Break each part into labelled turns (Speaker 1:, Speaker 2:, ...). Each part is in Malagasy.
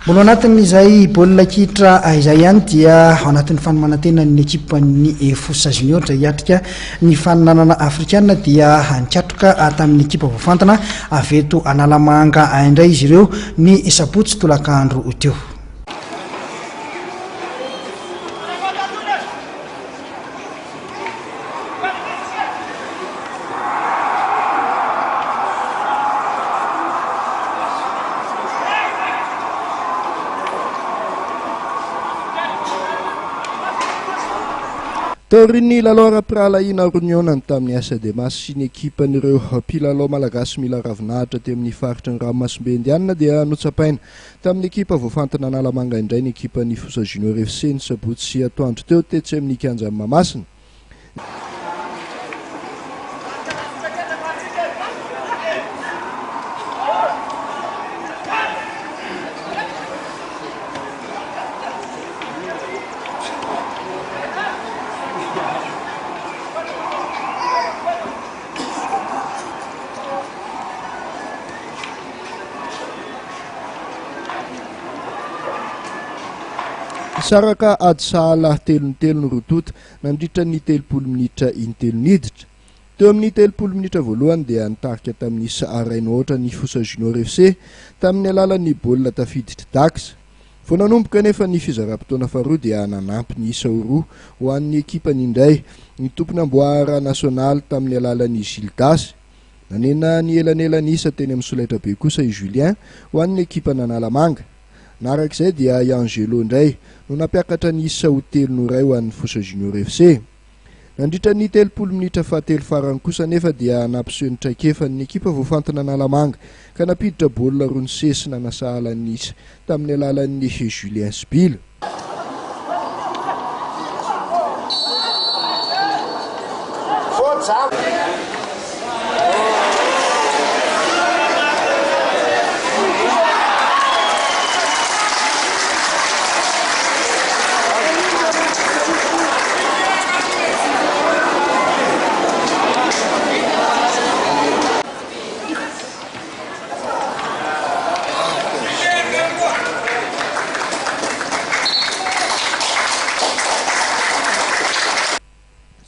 Speaker 1: Mbola ao anatin'izay baolina kitra izay ihany dia ao anatin'ny fanomanan-tenan'ny ekipan'ny Fosa Junior izay hiatrika ny faninanana afrikana dia nikatroka tamin'ny ekipa voafantina avy eto Analamanga indray izy ireo ny sabotsy tolakandro teo.
Speaker 2: Taorian'ny lalao ara-pirahalahiana roa nihaonany tamin'ny AS Adema sy ny ekipan'ireo mpilalao malagasy mila ravinahitra teo amin'ny faritry ny ranomasimbe Indianina dia notsapaina tamin'ny ekipa voafantina Analamanga indray ny ekipan'ny Fosa Junior FC ny sabotsy atoandro teo tetsy amin'ny kianjan'i Mahamasina. Nisaraka ady sahala telo no telo ny roa tonta nandritra ny 30 minitra intelo niditra. Teo amin'ny 30 minitra voalohany dia nitarika tamin'ny isa iray no aotra ny Fosa Junior FC tamin'ny alalan'ny baolina tafiditr'i Dax. Vao nanomboka anefa ny fizaram-potoana faharoa dia nanampy ny isa ho roa ho an'ny ekipany indray ny tompon'amboara nasionaly tamin'ny alalan'i Gildas. Nanena ny elanelan'ny isa teny amin'ny solaitrabe kosa i Julien ho an'ny ekipan'Analamanga. Naraka izay dia i Angelo indray no nampiakatra ny isa ho telo no iray ho an'ny Fosa Junior FC. Nandritra ny 30 minitra fahatelo farany kosa anefa dia nampiseho ny traikefany ny ekipa voafantin'Analamanga ka nampiditra baolina roa nisesy nanasahala ny isa tamin'ny alalan'i Julien Sibila.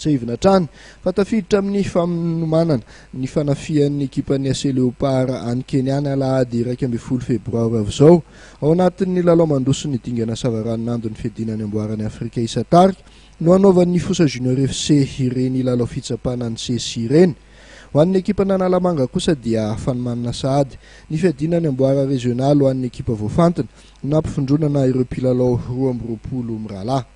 Speaker 2: Tsiahivina hatrany fa tafiditra amin'ny fanomanana ny fanafihan'ny ekipan'ny AC Leopard any Kenya ny alahady 11 febroary ho avy izao, ao anatin'ny lalao mandroso ny dingana savaranonando ny fiadiana ny amboaran'i Afrika isan-tarika no hanaovan'ny Fosa Junior FC ireny lalao fitsapana ny CECI ireny. Ho an'ny ekipan'Analamanga kosa dia fanomanana sahady ny fiadiana ny amboara rezionaly ho an'ny ekipa voafantina no nampivondronana ireo mpilalao 22 mirahalahy.